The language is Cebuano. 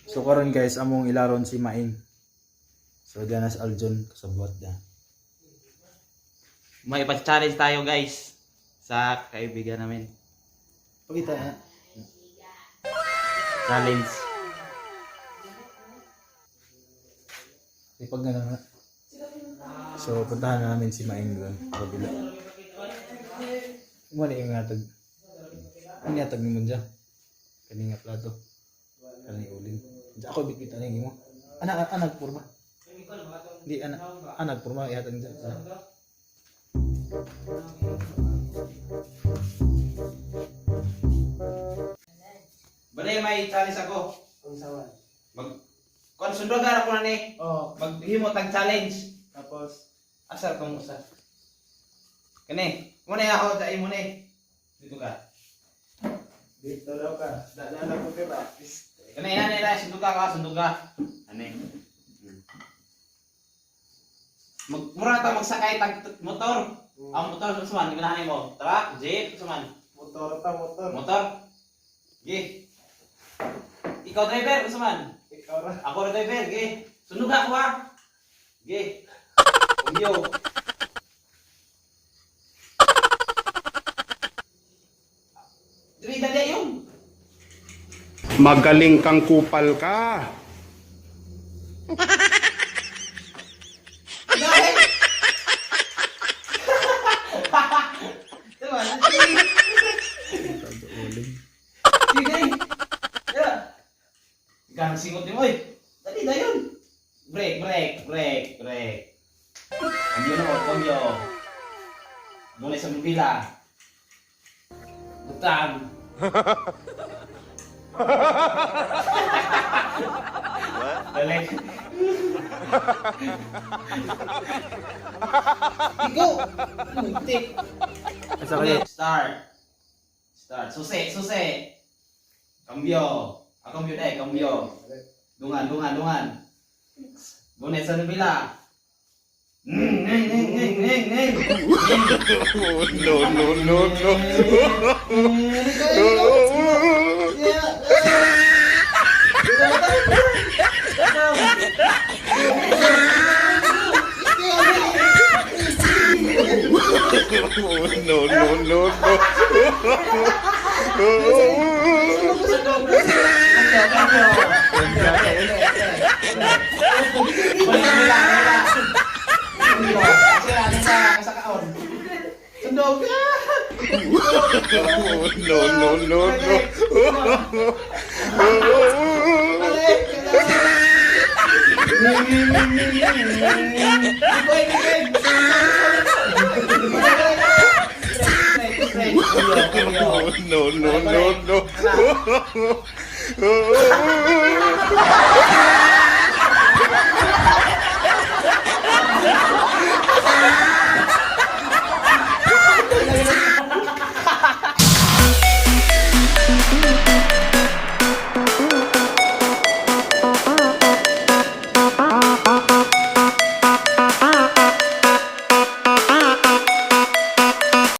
So karon guys, among ilaron si Maing. So diyan na si Aljon kasabwat na. May pa-challenge tayo, guys, sa kaibigan namin. Pakita na. Challenge. Ipag na lang na. So puntahan na namin si Maing doon sa kabila. Mo ni yung atag. Ano atag ni Munja? Kani nga plato. Kani ulin. Diyan ako bitbit ani mo. Anak anak purma. Di anak anak purma ihatag diyan. Bale, may challenge ako. Ang sawan. Mag kon sundugan ako na ni. Oh, Maghimo tag challenge. tapos Asar kong usa. Kani, mo na ako dai mo ni. Dito ka. Dito daw ka. Dadala ko kay ba? Kani yan nila sunduga ka, sunduga. Ani. Mag mura ta magsakay tag motor. Ang motor sa man, ganahan mo. Truck, jeep, sa man. Motor ta, motor. Motor. Gi. Ikaw driver, sa man. Ikaw ra. Ako ra driver, gi. Sunuga ko ha. Gi. Uyo. Dili dali yung. Magaling kang kupal ka. Dali. Diba? Sige. Sige. Yeah. Ganang singot ni mo eh. Dali na yun. Break, break, break, break. Kambyo na ko, kambyo. Muna sa mobila. Butang. Dali. Ikaw! Muntik. Asa kayo? Start. Start. Susi, susi. Kambyo. Ah, kambyo na eh, kambyo. Dungan, dungan, dungan. Gunet sa nubila. Neng, neng, neng, neng, neng. No, no, no, no. No, no, no, no. Sundog! No, no, no, no. No, no, no, no.